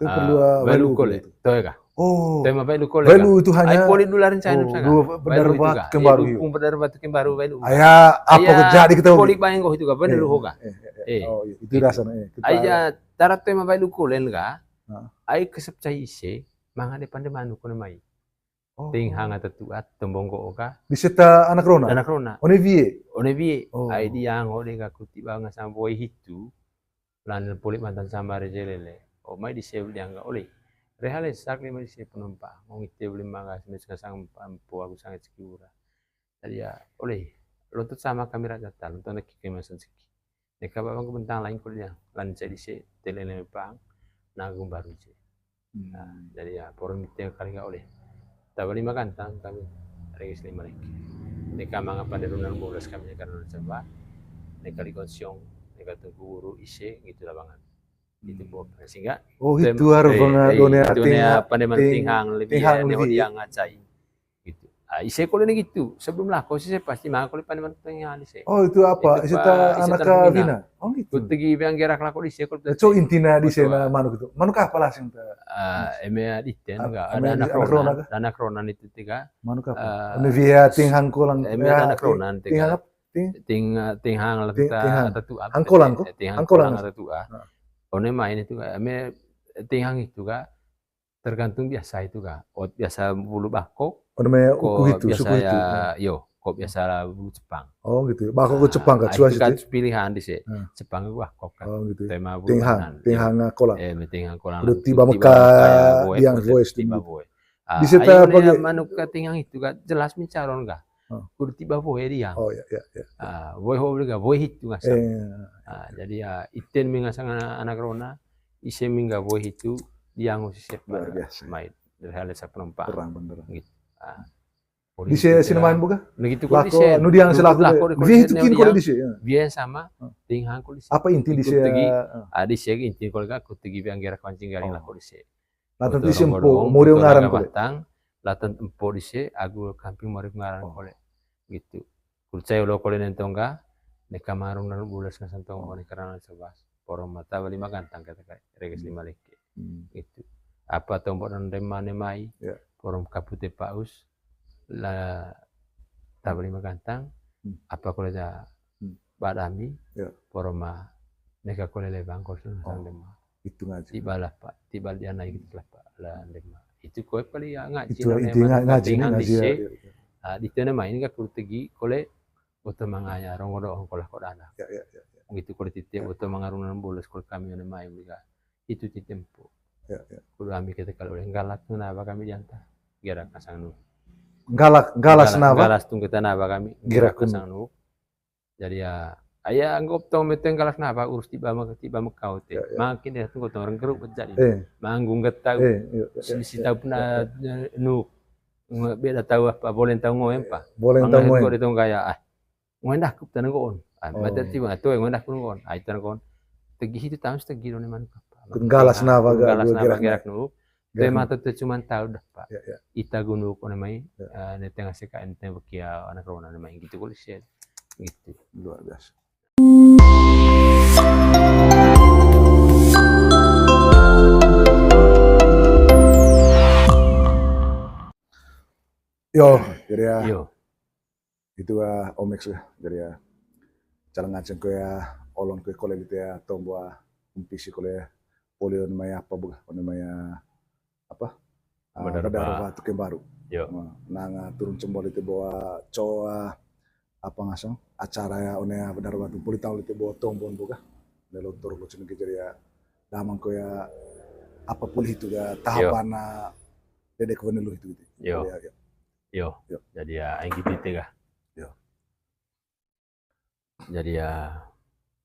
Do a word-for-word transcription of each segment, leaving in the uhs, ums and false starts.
Itu perlu, ah, Wailuku Kole. Itu. Tahu ya kah? Oh. Tema Wailuku Kole kah? Wailuku itu hanya, ai, poli dulu larin China, oh, misalnya. Dua berdarah batu kembaru, iya. Dukung berdarah batu kembaru, Wailuku. Ayah, apa kejadi kita, poli bayang kok itu kah? Wailuku kah? Eh, eh, eh. Oh, iya. Itu rasanya, eh. Ai, ya, tara tema Wailuku Kole kah? Ai, kesep cai ise, manga de pande manuk kone mai. Oh. Ting hang ata tuat, tombong ko oka. Di seta anak rona? Anak rona. One wie? One wie. Oh. Ai, diang ho de ka kuti banga sampai hitu. Lan poli mantan sambar je lele. O mai dise beli angga oleh. Rehale sak lima dise penumpang. Ngong ite beli mangga sembilan setengah sang empat empu aku sangat sekiura. Jadi ya, oleh. Lontut sama kamera jatah, lontut lagi kemasan seki. Neka bawang ke bentang lain kuliah. Lan saya dise tele lempang. Nanggung baru je. Hmm. Nah, jadi ya, poron mite kali nggak oleh. Tabali magantang kami, Regis lima lagi. Neka manga pande runan bolas kami, neka runan serba. Neka likon siong, neka tungku guru ise, gitu labangan. Gitu, hmm. Bo. Sehingga, oh, tem-, itu harus eh, pernah eh, done itu ting-, ne apa, ne ting-, ting hang lebih, ting hang ya, ne lebih, ya. Odiang acai. Gitu. Ah, ise kole ne gitu. Sebelum lako sih, saya pasti manga kole pande manuk ting hang ise. Oh, itu apa? Itu ise pa-, ta ise anak ta Vina. Vina. Oh, gitu. Kutegi biang gerak lako dise kole. So, intina dise na manuk itu. Manuk apa lah sing ta-, ah, eme aditen, ah, enggak, eme ada anak rona, anak rona kah? Ada anak rona itu tiga. Manuk apa? Ah, eme via ting hang kolang. Eme ya, anak rona ting-, tiga. Ting hang apa? Ting-, ting, ah, ting hang lah ting-, kita ting hang. Tatu apa? Hang kolang ko? Eh, ting hang kolang tatu ah. Ah. One main itu, eme ting hang itu kah? Tergantung biasa itu kah. Ot biasa bulu bakok. Oh, namanya ko uku itu, biasa suku ya, itu. Hmm. Yo, ko biasa bulu Jepang. Oh, gitu. Bakok ke Jepang kah, ah, cuaca itu kah itu? Pilihan dise. Hmm. Jepang itu bakok kah. Oh, gitu. Tema bulu ting hang, kanan, ting hang kolang. Eh, ting hang kolang. Udah tiba Mekah, diang voice tiba boy. Ah, dise ta ayo, pakai manuk ka ting hang itu kah, jelas mencaron kah. Oh. Kudu tiba boy dia. Oh, iya, iya, iya. Ah, boy ho beli kah, boy hitu ngasang. Eh, iya. Ah, jadi ya, iten mi ngasang anak, anak rona, ise mi nggak boy hitu, diang sisep. Luar biasa. Main. Dari hal desa penumpang. Terang bener. Gitu. Ah. Dise sini main buka? Begitu kok lako, dise. Nu diang selaku lako deh. Dia itu kin kole dise, ya. Dia sama, ting hang kole dise. Apa inti dise? Ah, dise inti kole ka, kutegi biang gerak kancing garing lako dise. Latan dise empo, muriu ngaran kole. Latan empo dise, agu kamping muriu ngaran kole. Gitu. Percaya lo kole nentong ka, neka marung lalu bulas ngasang tong, oh, bone karena sebas. Porom mata bali magantang kata kai, Regis lima leke. Hmm. Gitu. Apa tombok dan remane mai, ya. Porom kapute paus, la tabali magantang, hmm, apa kole ja, hmm, badami, ya. Porom ma, neka kole lebang kole sun, oh, sang dema. Itu ngaji. Tiba lah, Pak. Tiba dia naik itu lah, Pak. Lah, dema. Itu koe paling ya ngaji. Itu inti ngaji, ngaji, ya, ya, ya. Ah, di tena main ka kurtegi, kole, boto mangaya, rongo doang, kolah kodana. Ya, ya, ya, ya. Gitu, kole tite, ya, boto mangarunan bolos, kole kami one main juga. Itu tite empu. Ya, ya. Kudu ami kita kalau oleh galak tuh, nah, apa kami dianta. Gerak kasang nu. Galak, galas, galak, napa? Galas tung kita, nah, apa kami. Gerak kasang nu. Jadi ya, aya anggap tong meteng galak napa urus tiba mak-, tiba mekau te. Ya, ya. Makin dia tunggu tong orang keruk jadi. Eh. Manggung getau. Eh, iya, iya, iya. Sisi tahu pernah, eh, nu. Nge-, beda tahu apa, boleh tahu ngoem pa. Boleh tahu ngoem. Kok dia tong kayak, ah, ngoen dah kup tanah koon. Ah, oh, mata tiba, tuh ngoen dah kup koon. Ah, itu koon. Tegi itu tahu setegi doni manuk apa. Kun galas napa, galas napa gerak nu. Tema tuh, tuh cuman tahu dah, Pak. Ya, ya. Ita gunung kone mai, ya, eh, ne tengah seka, ne tengah bekia, anak rona ne mai gitu, kok, gitu. Luar biasa. Yo, jadi ya. Yo. Itu, ah, Omex ya, jadi ya, calang ngaceng ko ya, olon ko kole lite ya, tombo, ah, umpisi kole, poli one mai apa buka, one mai, ah, apa? Ah, Badar Badar Ba-, Batu Kembaru. Yo. Nah, nang, ah, turun cembol lite bawa coa, apa ngasong, acara ya, one ya, Badar Batu, poli tahu lite bawa tombon buka, ne lontor lo ceneng ke jadi ya, damang ko ya, apa poli itu ya, yo, tahapan, ah, dedek wene lu itu gitu. Yo. Ya, ya. Yo. Yo. Jadi ya, aing gitu tega. Yo. Jadi ya,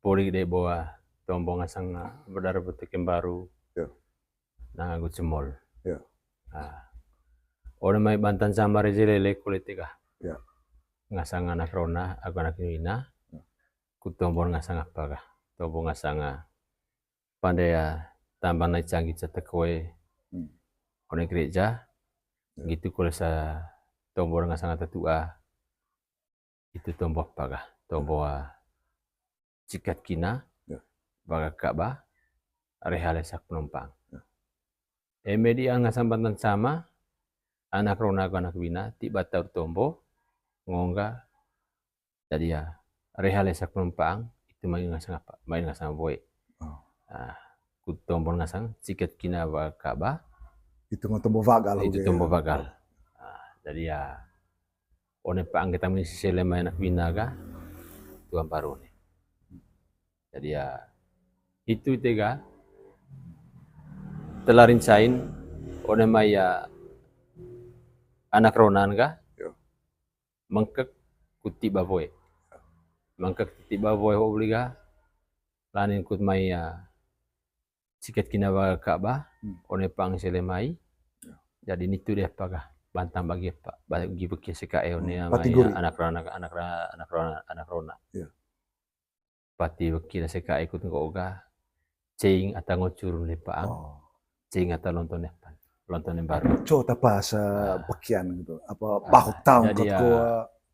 poli de bawa tombo ngasang, ah, Badar Batu Kembaru. Yo. Nang agu cemol. Yo. Ah. Ora mai bantan sama reje lele kulit tega. Yo. Ngasang anak rona, aku anak ina. Yo. Ku tombo ngasang apa kah? Tombo ngasang, ah, pande ya, tambang nai canggih cetek kue. Hmm. One gereja. Ya. Gitu kole sa tombo ngasang ata tua. Itu tombo apa kah? Tombo, ah, cikat kina. Ya. Baga Ka'bah. Rehale sak penumpang. Ya. Eme dia ngasang bantan sama, anak rona agu anak wina, tiba taur tombo, ngongga, jadi ya, reha lesak penumpang, itu mai ngasang apa? Mai ngasang boe. Oh. Nah, kut tombo ngasang, ciket kina ba Ka'bah. Itu ngon tombo vagal. Itu tombo vagal. Nah, jadi ya, one pa'ang kita misi selema anak wina ga, tuan baru ni. Jadi ya, itu tega, telarin sain, one mai ya, anak ronan ga, mengkek kuti baboe. Mengkek kuti baboe ho beli ga, lanin kut mai ya, ciket kina ba Ka'bah, one pa'ang sele mai. Jadi nitu deh apa ga, bantang bagi apa, bagi beki seka e one ya, mai ya, anak rona, anak rona, anak rona, anak rona. Pati beki da seka e kut nggo ga, ceng ata ngo curu lepa'ang. Ceng ata lonto ne apa? Lonto ne baru. Co tapa sa bekian gitu. Apa bahok taung jadi kat ya, ko,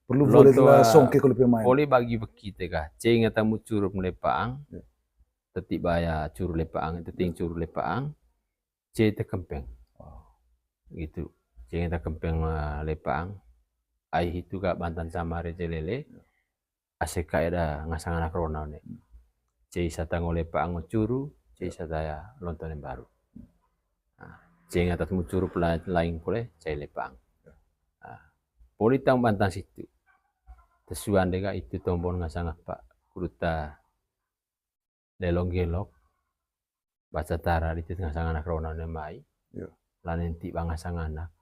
perlu boleh lonto, la songke ko lepe main. Poli bagi beki tega, ceng ata mu curu lepa'ang. Teti baya curu lepa'ang, teti curu lepa'ang. Ce te kempeng. Gitu. Ceng ata kempeng, eh, lepa'ang. Ai hitu ga bantan sama reje lele. Ase ka eda ngasang anak rona one. Ce isa ta ngo lepa'ang ngo curu, ce isa ta ya lonto ne baru. Nah, ceng ata mu curu pela lain kole, cai lepa'ang. Nah, poli taung bantan situ. Tesuan dega itu tombon ngasang apa? Kuduta lelong gelok, baca tara di tit ngasang anak rona ne mai, lanen ti ba ngasang anak.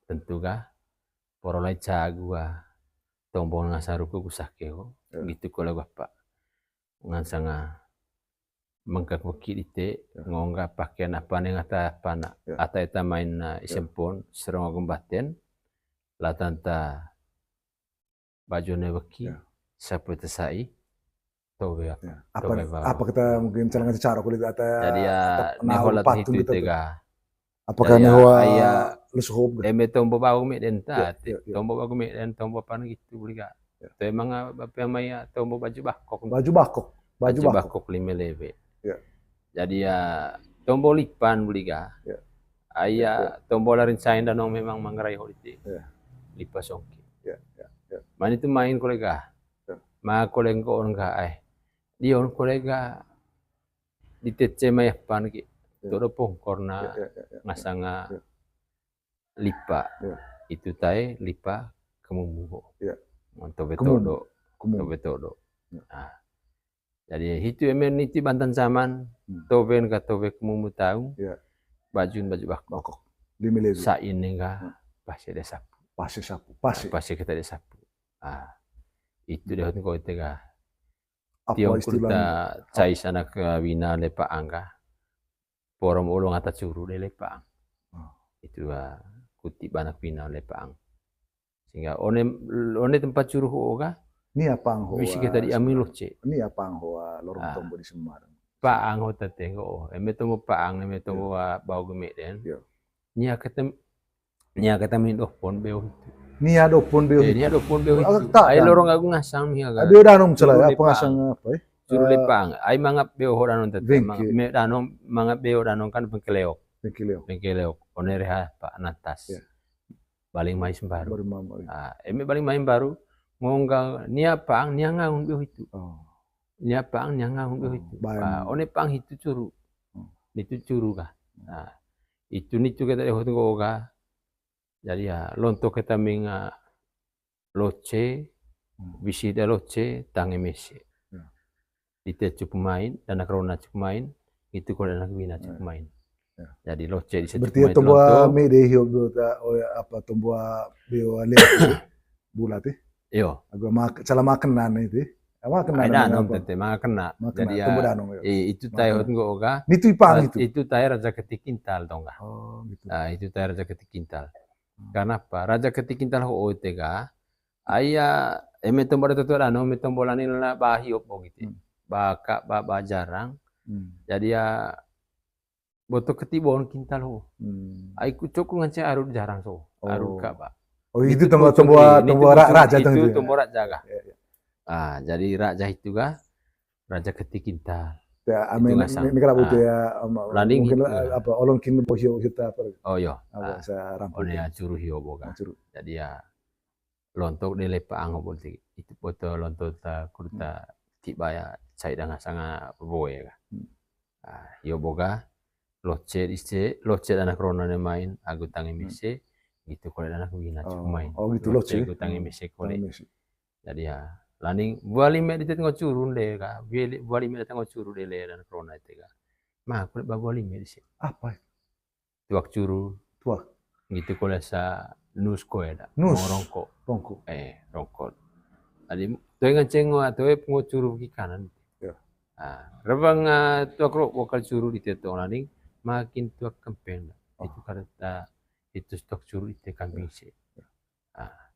Tentu ga, poro lai ca gua, tombon ngasang ruku gusak ke ho, gitu ko lagu apa. Ngasang, ah, mengkak weki dite, ngongga pakean apa ne ngata apa na, ata eta main na isempon, serong agung baten, latanta baju ne weki, sapu eta sai, towe apa, apa, towe apa kita mungkin cara ngaca cara kulit ata. Jadi ya, ata neho lat patung hitu gitu tega. Apakah neho, ah, iya, lusuhop gitu? Eme tombo bau me den ta, tombo bau me den, tombo apa gitu beli ga. Itu emang, ah, apa yang maya tombo baju bakok. Baju bakok. Baju bakok lima lewe. Jadi ya, tombo lipan beli ga. Aya tombo larin sain danong memang manggarai ho dite. Lipa songke. Mani tu main kolega. Ma kolega on ga ai. Di on kolega di tece mai apan ki. Todo pongkor na ngasanga lipa. Itu tae lipa kemumu ho. Ngon tobe todo. Tobe todo. Nah. Jadi hitu eme niti bantan zaman, toben ka tobe kemumu taung, bajun baju bakok. Bakok. Lima lewe. Sain ne ga pasi de sapu. Pasi sapu, pasi. Pasi kita de sapu. Ah. Itu de hot ko ite ga. Tiong kurta cai sana ke wina lepa'ang ga. Porom olong ata curu de lepa'ang. Itu, ah, kuti banak wina lepa'ang. Sehingga one, one tempat curu ho ga. Ni apang ho. Bisi kita di ami loce. Ni apang ho, ah, lorong tombo di Semarang. Pa'ang ho tate ho. Eme tombo pa'ang, eme tombo, ah, bau geme den. Nia ketem, nia ketem min doh pon beo. Nia doh pon beo. Nia doh pon beo. Ai lorong agung ngasang mi aga. Beo danong cela apa ngasang apa eh? Curu lepa'ang. Ai mangap beo ho danong tate. Me danong mangap beo danong kan pengkeleok. Pengkeleok. Pengkeleok. One reha pa natas. Baling mai sembaru. Ah, eme baling mai baru, ngongga nia pa'ang, nia ngangun beo hitu. Nia pa'ang, nia ngangun beo hitu. Ah, one pa'ang hitu curu. Nitu curu kah. Nah, itu nitu kita dehot nggoga. Jadi ya, lonto kita minga loce, bisi da loce, tange mese. Ite cukup main, danak rona cukup main, itu kalau danak wina cukup main. Jadi loce di situ. Berarti tombo me de hiop do ta, oh ya, apa tombo beo lihat bulat eh. Iyo. Aku mak salah makan nan itu. Makan nan. Ai danong tete, makan na. Jadi ya, itu tai hot nggoga. Nitu ipang itu. Itu tai raja ketik kintal tongga. Oh, gitu. Nah, itu tai raja ketik kintal. Karena apa? Raja ketik kintal ho tega. Aya, eme tombo ada tetua danong, eme tombo lanin la bahi opo gitu. Baka ba, ba jarang. Jadi ya boto ketibon kintal ho. Ai ku cokung ngance aru jarang so. Aru ka ba. Oh, itu tombo tombo raja itu tombo raja ga. Ah, jadi raja itu ga raja ketik kintal. Ya, amin. Ini kena butuh ya, Landing mungkin gitu. Apa, olon kin bo hio kita apa? Oh, iyo. Apa, sa rampu. One ya curu hio bo ga. Curu. Jadi ya, lonto de lepa ango bo ti. Itu foto lonto ta kurta tiba ya, sai danga sanga boe ga. Hio bo ga, loce dise, loce anak rona ne main, agu tangi mese, gitu kole anak wina cuk main. Oh, gitu, loce. Agu tangi mese kole. Jadi ya, Landing, bua lime di tengah curu de ga, bua lime di tengah curu de le anak rona itu ga. Ma, kole ba bua lime dise. Apa? Tuak curu. Tuak. Gitu kole sa nus koe da. Nus. Rongko. Rongko. Eh, rongko. Adi, toe nganceng ngo, toe pungo curu ki kanan. Ya. Ah, rebang, ah, tuak ro, wakal curu di teto Landing, makin tuak kempeng da. Oh. Itu kada ta, itu tuak curu ite kambing se. Ya. Ah,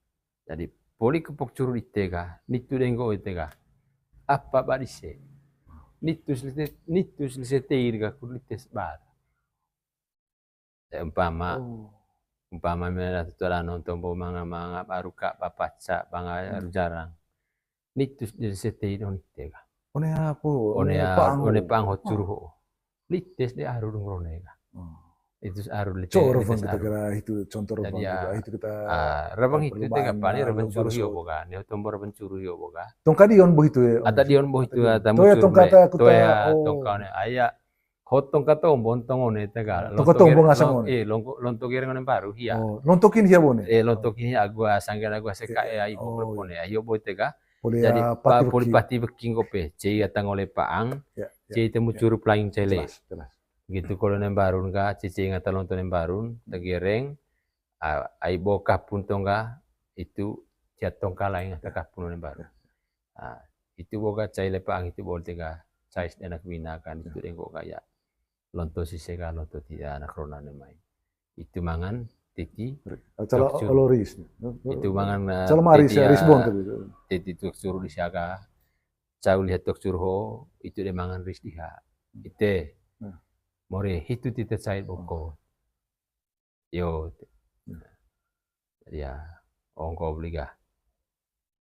jadi poli kepok curu ite ga, nitu denggo ite ga. Apa ba dise? Nitu selese, nitu selese teir ga kulit tes bar. Eh, umpama, umpama mena tutu ala nonton bo manga-manga baru ka bapaca banga aru jarang. Nitus di setei don ite ga. One apa? One, one paang ho curu ho. Lites de aru dung rone ga. Itu aru lites. Coro bang kita kira itu contoh bang kita, itu kita, ah, rebang itu te ga pali rebang curu hio bo ga. Neo tombo rebang curu hio bo ga. Tongka dion bo itu ya. Ata dion bo itu ata muncul. Toya tongka ta kuta. Toya tongka one aya. Hotong ka tombo, ontong one te ga. Tongka tombo ngasang one. Eh, lonto gereng one baru hia. Oh, lontokin hia bo ne. Eh, lontokin hia agu asang gena agu aseka e ai bo kone ayo bo te ga. Jadi poli pati beking ko pe, cei ata ngole paang, cei temu curu pelaing cele. Gitu kole ne barun ga, cei cei ngata lonto ne barun, tegereng, ai bo kapun tongga, itu cia tongka laing ata kapun ne barun. Ah, itu bo ga cai lepa ang itu bo te ga cai anak wina kan itu denggo ga ya. Lonto sise ga lonto ti anak rona ne mai. Itu mangan titi. Cala oloris. Itu mangan, eh, cala maris ya, risbon tadi. Titi tuak curu di siaga. Cau lihat tuak curu ho, itu de mangan ris diha. Ite. More hitu tite cai boko. Yo. Ya, ongko beli ga.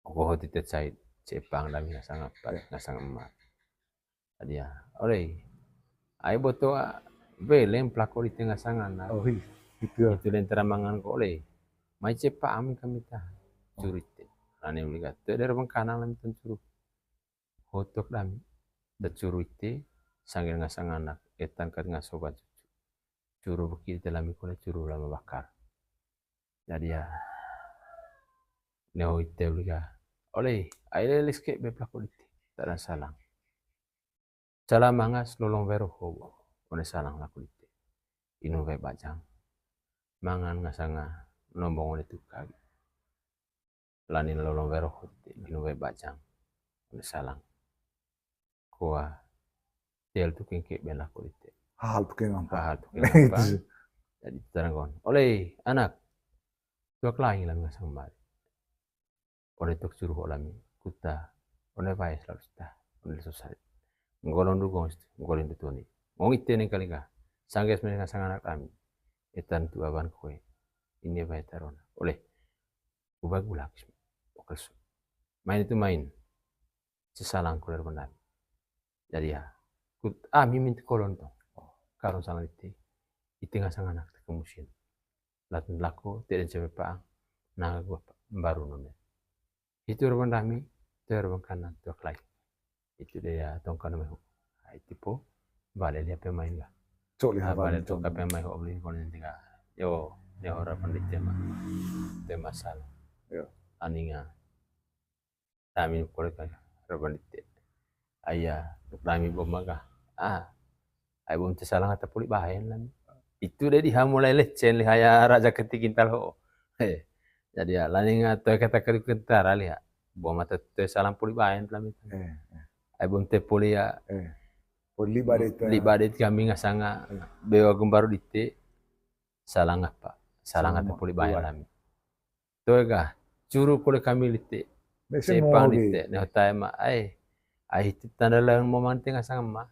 Ongko hoti te cai, cepang dami ngasang apa, ngasang emak. Tadi ya, oleh. Ai boto, beleng pelako di tengah sangan. Oh, iya. Itu ya. Itu lentera mangan ko oleh. Mai cepang ami kami ta. Curu ite. Nani beli ga. Te dari bengkanang lami tan curu. Hotok dami. Da curu ite, sangger ngasang anak, etan kat ngaso ba cucu. Curu beki ite lami kone curu lama bakar. Jadi ya, neo ite beli ga. Oleh, ai lelis ke be pelako dite. Tada salang. Cala mangas lolong wero ho. One salang lako dite. Inu we bajang. Mangan ngasanga nombong one tuka. Lanin lolong wero ho dite, inu we bajang. One salang. Kua, tel tu kengke ben lako dite. Hal tu keng ampa. Hal tu keng ampa. Jadi tarang kon. Oleh, anak. Tuak laing lami ngasang mari. One tuak curu ho lami. Kuta. One wae selalu sita. One leso sarit. Nggolon du gong situ. Nggolon du toni. Ngong ite neng kali ga. Sangges meneng ngasang anak lami. Etan tu awan kue. Ini wae tarona. Oleh. Uba gulak. Oke, su. Main itu main. Sesalang kuler benar. Jadi ya, kut, ah, mimin tu kolon tong. Karun salang ite. Ite ngasang anak te kemusin. Latun lako, te den cewe paang. Naga gua pa, baru none. Itu ruban dami, te ruban kanan, tuak lai. Itu de ya tongka nome ho. Itu po, bale liha pemain ga. Cok liha bale tongka pemain ho beli konen tiga. Yo, ne ora pandit tema. Tema salah. Yo. Aninga. Dami kore kan, ruban dite. Aya, dami bom maga. Ah, ai bom te salang ata poli baen lami. Itu de diha mulai lecen liha ya raja keti kintal ho. He. Jadi ya, laning atoe kata kali kentara liha. Bom ata toe salang poli baen lami. Ai bom te poli ya. Poli bade te. Li bade kami ngasanga. Bewa gumbaru dite. Salang apa? Salang ata poli baen lami. Toe ga, curu kole kami lite. Sepang lite, ne hotae ma, ai. Ai hitu tanda lawan momang te ngasang ma.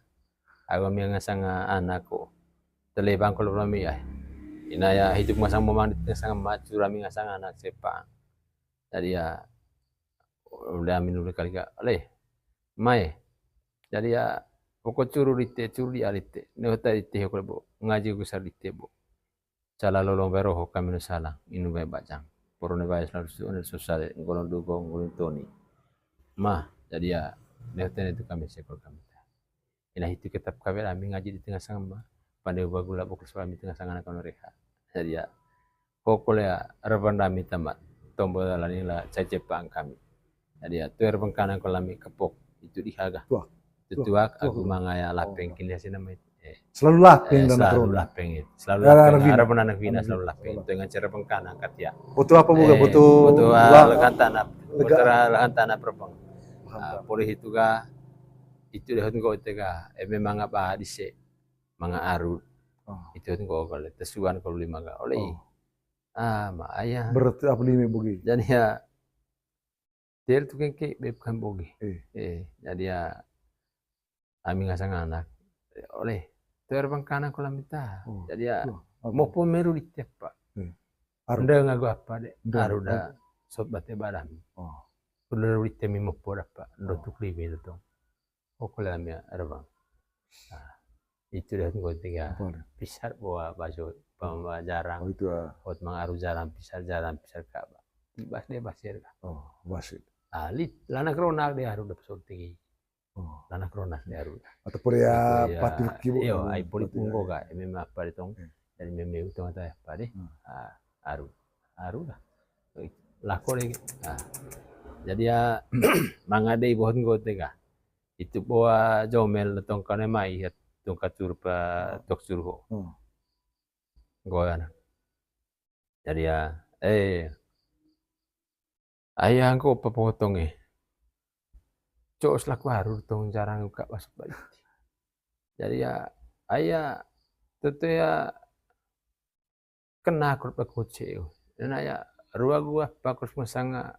Awa mi ngasang anak ko. Telebang kole kami ai. Ina ya hidup ngasang momang te ngasang ma, curu ami ngasang anak sepang. Jadi ya, udah amin udah kali ga, leh. Mai. Jadi ya, Poko curu dite, curu dia dite. Neho ta dite ho kole bo. Ngaji kusar dite bo. Cala lolong bae roho kami no salang, inu bae bajang. Poro ne bae selalu su-, ne susah de, ngolong dugo, ngolong toni. Mah, jadi ya, neho tene tu kami sekol kami ta. Ina hitu kitab kabe ami ngaji di tengah sangama. Pande bagula bokol sekolah mi tengah sangana kono reha. Jadi ya, pokoknya reban dami tamat. Tombo lani la cai cepang kami. Jadi ya, tuer bengkanang ko lami kepok. Itu dihaga. Tuak. Itu tuak, aku mangaya lapeng kini sih namanya. Eh. Selalu lapeng. Eh, dan selalu lapeng itu. Selalu lapeng. Arab anak bina selalu lapeng. Itu dengan cara bengkanang katia. Butuh apa buka? Eh, butuh, butuh la-, lekan tanah. Lega. Butuh lekan tanah perpeng. Paham, ah, paham. Poli itu ga, itu deh itu kok itu ga. Eh, memang apa di se. Manga aru. Oh. Itu itu kok kalau tesuan kalau lima ga. Oleh. Oh. Ah, ma ayah. Berarti apa lima bogi? Jadi ya, Tel tu kengke beb kan boge. Eh. Eh, jadi ya, ami ngasang anak. Eh, oleh, tuer bengkanang kolam ita. Oh, jadi ya, tuh, apa? Mopo meru di tiap, Pak. Eh. Aru. Nda ngago apa de? Nda, aru da, aru. Sot bate badan. Oh. Udah di temi mopo dapat. Ndo tu klibe itu tuh. Oh, kolam ya, ada bang. Nah, itu dah tunggu tiga. Apa dah? Pisar bawa baso, bawa jarang. Oh, itu, ah. Ot mang aru jarang, pisar jarang, pisar kak, Bang. Bas dia basir kak. Oh, basir. Ah, lit, lanak ronak dia aru dapat sot tinggi. Oh. Lanak ronak dia aru. Atau poli ya, pati kibu. Iyo, ai poli punggo kak. Meme apa di tong. Iya. Dari meme utang atau apa deh. Hmm. Ah, aru. Aru dah. Lako deh. Ah. Jadi ya, manga dei bohon go tega. Itu bawa jomel tongkane mai ya, tongkat suruh pa tok suruh. Hmm. Goyan. Jadi ya, eh, ayah engko apa potong eh. Cok selaku harus tong jarang buka masuk balik. Jadi ya, ayah, tentu ya, kena kurut aku ceu. Dan ayah, ruagu apa kurus masanga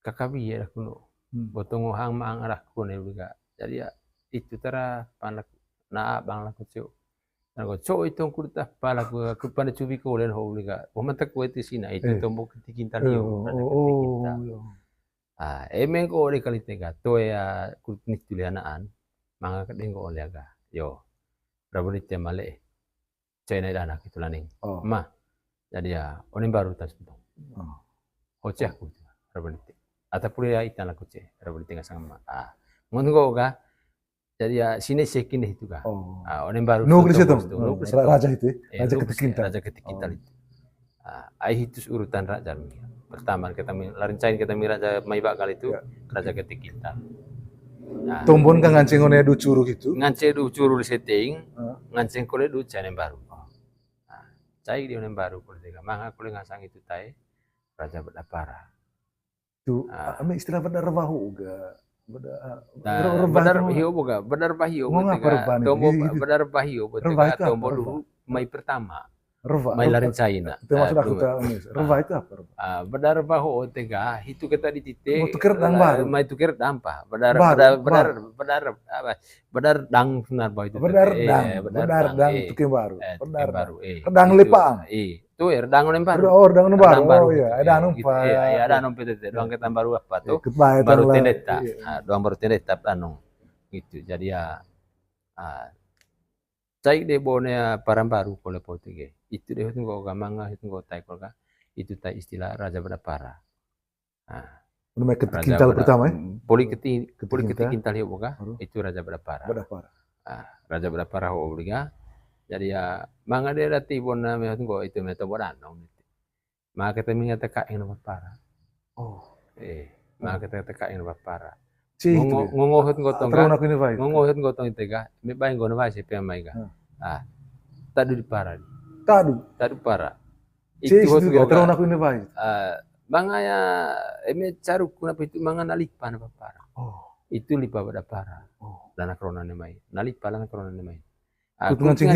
kakabi ya kuno. Hmm. Botong ohang maang arah kuno juga. Jadi ya, itu tara pan laku, na abang laku ceu. Dan ko cok itu kurut apa laku, aku pada cubi ko dan ho juga. Boman tak kuat di sini, itu. Eh. Tombok ketikin tali, oh, oh, oh, oh, iya. Ah, emeng ko de kali tega, to ya kurut ni tulianaan, manga kedeng ko oleh aga. Yo, rabu ni tema le. Cai nai dana kitu laning. Oh. Ma, jadi ya, onem baru tas tu. Oh. Hoce aku tu, rabu ni te. Ata puli ya itan laku ce, rabu ni te ngasang ma. Ah, ngon go ga. Jadi ya, sini sekin deh itu ga. Oh. Ah, onem baru. Nuk di situ. Nuk di situ. Raja itu, eh, raja ketik kintal. Raja ketik kintal itu. Ah, ai hitus urutan raja mi. Pertama kita mi, larin cain kita mi raja mai bakal itu, ya, raja ketik kintal. Nah. Tombon ka nganceng one du curu gitu. Nganceng du curu di setting, nganceng kole du cain baru. Nah, cai di onem baru kole tega. Manga kole ngasang itu tai, raja bedapara. Tu, ah, ami istilah bedar bahu ga. Bedar, nah, bedar bahu ga, bedar bahu ga. Tombo bedar bahu ga, tombo dulu mai pertama. Reva, mai larin caina. Itu maksud aku tuh, Miss. Reva itu apa, reva? Ah, bedar bahu tega, itu kita di titik. Mau tuker dang baru. Mai tuker dang pa. Bedar, bedar, bedar, apa? Bedar dang senar bahu itu. Bedar dang, bedar dang tuker baru. Bedar baru, eh. Redang lepang. Eh, tu ya, redang onem baru. Oh, redang onem baru. Oh iya, ada anu pa. Iya, ada anu pa tete. Doang ketan baru apa tuh? Baru tendeta. Ah, doang baru tendeta anu. Gitu. Jadi ya, ah, cai de bone paran baru kole pau tege. Itu de hutun ko gamanga, hutun ko tai kolga. Itu tai istilah raja bedapara. Nah, raja kintal pertama ya? Poli ketik, poli ketik kintal ya boga. Itu raja bedapara. Bedapara. Ah, raja bedapara ho boga. Jadi ya, manga de dati bona me hutun ko itu me to bodan. Maka kita mingat teka yang nomor para. Oh. Eh, maka kita teka yang nomor para. Ngongo hut gotong ka. Ngongo hut gotong tega. Me bae ngono bae siapa yang mai ka. Ah. Tadu di para. Tadu. Tadu para. Itu hut gotong. Ah, manga ya, eme caruk kuna itu manga nalipa na para. Oh. Itu lipa pada para. Oh. Dana krona ne mai. Nalipa dana krona ne mai. Ah, kutu nganceng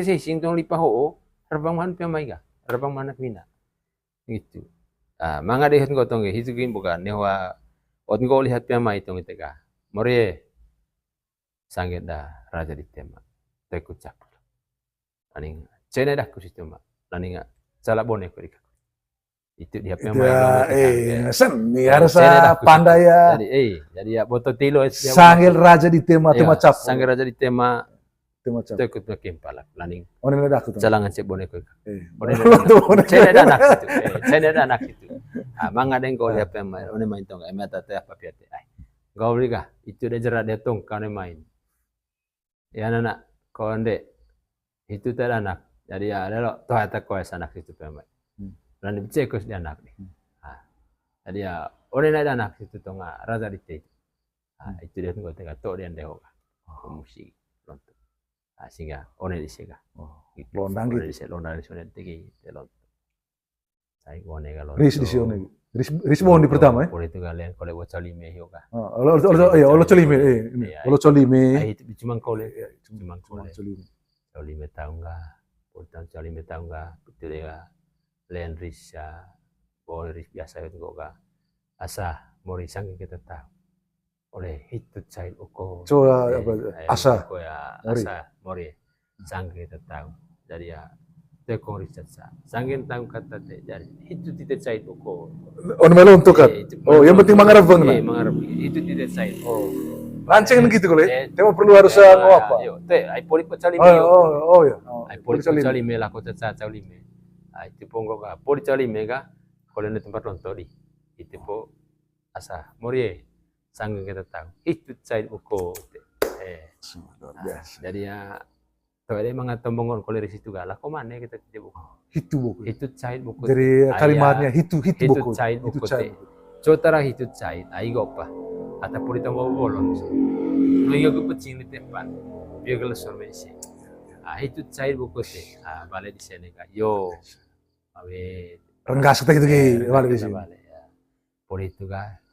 hesing tong lipa ho. Rebang mana pia mai ka. Rebang mana mina. Gitu. Ah, manga de hut gotong ge, hitu gin bukan, newa, ot nggo lihat pia mai tong ite ga. Morie, sangget da raja di tema. Teku cap. Laning, cene dah ku situ ma. Laning, salah bone ku dikaku. Itu dia pemain. Seni harus pandai ya. Jadi, eh, jadi ya boto tilo. Sanggil raja di tema, tema cap. Sanggil raja di tema. Tema cap. Tekut makin palak laning. One na daku tu. Calangan cek bone ko. One na daku. Cene danak itu. Cene danak itu. Ah, manga deng ko dia pemain. One main tong. Eme tata apa piate. Ai. Gau beli kah? Itu dia jerat dia tong kau main. Ya nana, ko nde, hitu ta danak. Jadi ya lelo toh ata ko sanak hitu pemain. Lani becekos di anak ni. Jadi ya, ore na danak hitu tonga raja di te. Itu dia tunggu tega to dia ndeho ka. Musik lonto. Sehingga one di sega. Londang gitu. One di sega, londang di sega tegi te lonto. Sai one ka lonto. Ris di si one. Ris, ris bon di pertama ya. Poli itu kalian kole bocah lime hio ka. Olo, olo, iya, olo colime, eh, ini. Olo colime. Ai itu cuma kole. Cuma kole. Colime taung ka. Poli taung colime taung ka. Betul ya. Len ris ya. Bon ris biasa itu kok ka. Asa mori sangking kita tahu. Ole hitu cait uko. Coba apa, asa. Asa mori. Sangking kita tahu. Jadi ya tekong riset sa. Sangking tahu kata te. Jadi hitu tite cait uko. One melon tuh kan. Oh, yang penting mangarap bang. Mangarap. Hitu tite cait. Oh. Ranceng gitu kole. Tema perlu harus ngapa? Yo, te ai poli pecah lime. Oh, oh ya. Ai poli pecah lime lah kota caca lime. Ai itu ponggo ka. Poli pecah lime ka. Kole ne tempat lonto di. Itu po asa mori. Sangking kita tahu. Hitu cait uko. Eh. Luar biasa. Jadi ya, to ada manga tombongon kole ris itu gala. Ko mana kita tidak buku. Hitu buku. Hitu cait buku. Jadi kalimatnya hitu, hitu buku. Hitu cait buku. Cotara hitu cait. Ai gopa. Ata poli tombong bolon. No iya gue pecing di tempat. Biar gelesor mensi. Ah, hitu cait buku te. Ah, balik di sini kak. Yo. Awe. Renggas kita gitu. Balik di sini. Poli itu kak.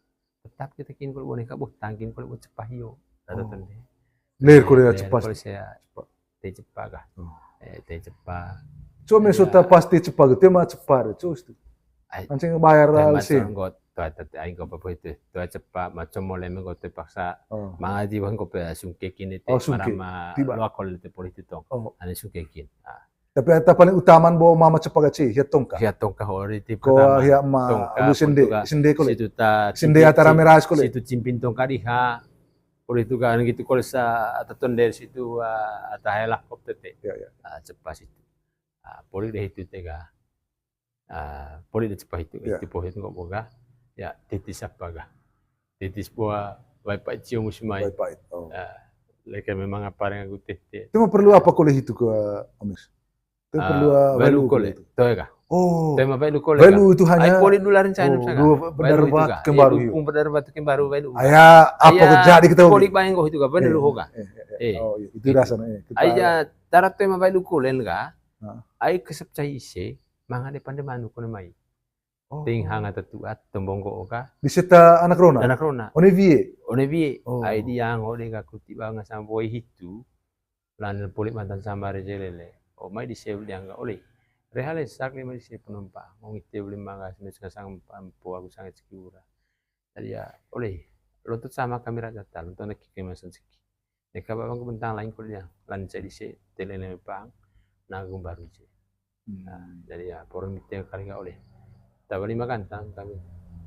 Tetap kita kin kole boneka buh tangkin kole buh cepah iyo. Tanda tanda. Ler kole ya cepah. Kole saya te cepah kah? Eh, te cepah. Cuma sudah pasti cepah gitu mah cepah deh, cus tuh. Anjing bayar sih. Tua tete aing kau apa itu? Tua cepah macam mulai menggote paksa. Mangaji bang kau pe sungkekin itu. Oh, sungke. Tiba. Luar kole itu politik tong. Ane sungkekin. Tapi eta paling utaman bo mama cepa gaci, hiat tongka. Hiat tongka hori ti ko pertama. Hiat ma, tongka, lu sende, sende kole. Situ ta, sende cimpin, ata rame rais kole. Situ cimpin tongka diha. Kole itu kan gitu kole sa ata tonder situ, ah, ata helak kop tete. Ya, ya. Ah, cepa situ. Ah, poli deh itu tega. Ah, poli deh cepa itu. Ya. Itu poh itu kok boga. Ya, titis apa ga? Titis buah wai pait cium musimai. Wai pait. Oh. Ah, leke memang apa dengan aku tete. Itu mah perlu apa kole itu ke Omis? Itu perlu value kole. Tahu ya kah? Oh. Tema value kole. Value itu hanya. Ai poli dulu larin cain misalnya. Dua berdarbat kembaru. Dukung berdarbat kembaru value. Aya apa jadi kita. Poli bayang kok itu kan bener lu hoga. Eh. Oh, itu dasarnya. Aya tarat tema value kole enggak? Ai kesep cai ise, manga depan de manu kone mai. Ting hang ata tuat, tembonggo oka. Di seta anak rona? Anak rona. One wie? One wie. Ai diang ode ka kuti banga sampai hitu. Lan poli mantan sambar jelele. O mai di seul diang ka oli. Rehale sak lima di se penumpang. Ngong ite beli mangga sini sanga sang pampo aku sangat sekiura. Jadi ya, oli. Lontut sama kamera jatah, lontut nak kike masan seki. Neka babang ku bentang lain kuliah, lan cai dise, tele neme pang, nanggung baru je. Nah, jadi ya, poron mite kali nggak oleh. Tawa lima kantang kami,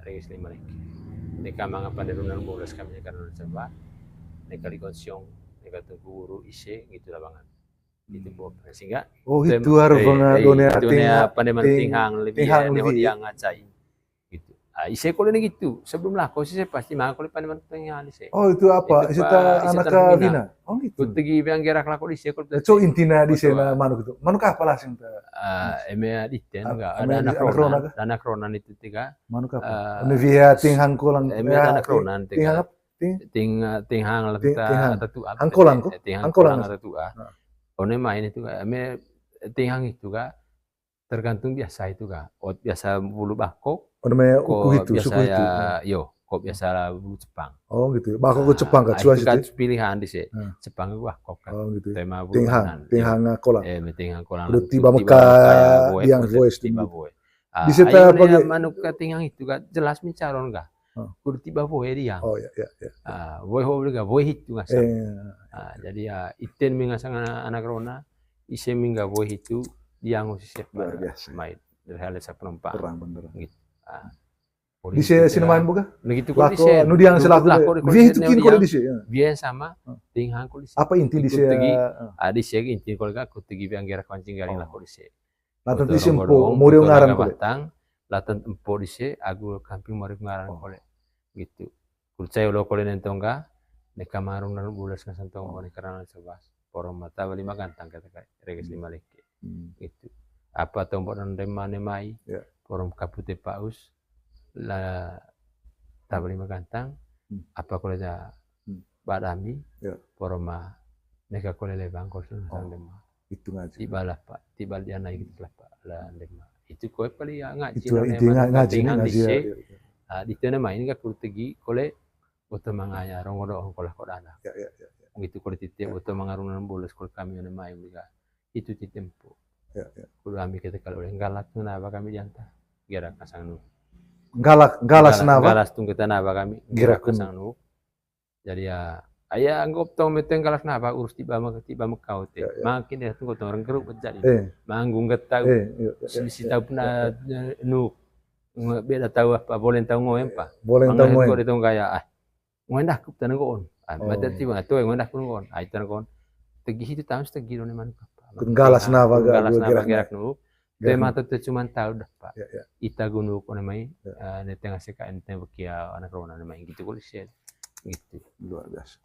ringis lima lagi. Neka manga pada runa bolas kami neka runa coba, neka likon siong, neka tunggu guru ise, gitu labangan. Gitu, Bob. Sehingga, oh, itu harus bang, eh, dunia itu ting-, dunia pada ting-, ting hang lebih, ting hang ya, lebih, dia ngacai. Gitu. Ah, ise kole ni gitu. Sebelum lako sih saya pasti mah kole paneman tengah ni se. Oh, itu apa? Itu ise ta anak Vina. Oh, gitu. Kutegi biang gerak lako di se kole. So intina di se na manuk itu. Manuk apa lah sing ta? Ah, eme di ten enggak ada anak rona. Anak rona itu tiga. Manuk apa? Eme via ting hangkolang. Eme anak rona tiga. Ting, eh, ting hang lah ta tu apa? Hangkolang ko? Ting hangkolang ta tu ah. One main itu eme ting hang itu ga tergantung biasa itu ka. Ot biasa bulu bakok. Oh, namanya uku itu, suku itu. Yo, kok biasa bulu Jepang. Oh, gitu. Bakok ke Jepang ka, cuaca itu. Pilihan di se. Jepang itu bakok kan. Oh, gitu. Tema bulu ting hang, ting hang kolang. Eh, ting hang kolang. Udah tiba Mekah, diang voice tiba boy. Di seta pakai manuk ka ting hang itu ka jelas mencaron ka. Kudu tiba boy diang. Oh, ya, ya, ya. Ah, boy ho beli ka boy itu ngasa. Jadi ya iten mengasang anak rona, ise mingga boy itu diang sisep. Luar biasa. Main. Dari hal sa penumpang. Perang bener. Gitu. Ah. Di se sini main buka? Begitu kok di se. Nu dia selaku lako di, itu kin kok di se. Biasa sama, ting hang kok di se. Apa inti di se? Ah, di se inti kok aku tegi biang gerak kancing garing lako di se. Latan di se empo, muriu ngaran kole. Latan empo di se, agu kamping muriu ngaran kole. Gitu. Percaya lo kole nentong ga, neka marung dan bulas ngasang tong bone karena sebas. Porom mata bali magantang kata kai, reges lima leke. Gitu. Apa tong bo dan dema ne mai, porom kapute paus, la tabali magantang, apa kole ja badami, porom ma neka kole lebang kole sun sang dema. Itu ngaji. Tiba lah, Pak. Tiba dia naik itu lah, Pak. Lah, dema. Itu koe paling ya ngaji. Itu inti ngaji, ngaji, ngaji. Ah, di tena main ka kurtegi kole oto mangaya rongo do ongkolah kok dana. Ya, ya, ya, ya. Gitu kole titi oto mangarunan bolos kole kami one mai uliga. Itu titi empo. Ya, ya. Kole ami kata kalau oleh galak na ba kami dianta. Gerak kasang nu. Galak, galas na ba? Galas tung kita na ba kami. Gerak kasang nu. Jadi ya, aya anggap tong meteng galas na ba urus tiba mak tiba makau te. Ya, ya. Makin dia tunggu tong orang keruk jadi. Manggung getau. Si tahu pernah nuk. Beda tahu apa, boleh tahu ngoem pa. Boleh tahu ngoem. Kok dia tong gaya, ah, ngoen dah kup tanah goon. Ah, mata tiba tu ngoen dah kup goon. Ah, itu tanah goon. Tegi itu tahu setegi done manuk apa. Galas na ba, galas na ba gerak nu. Tema tu cuman tahu dah, Pak. Ya, ya. Ita gunung kok namanya, eh, ne tengah seka ente bekia anak rona namanya gitu kok sih. Gitu. Luar biasa.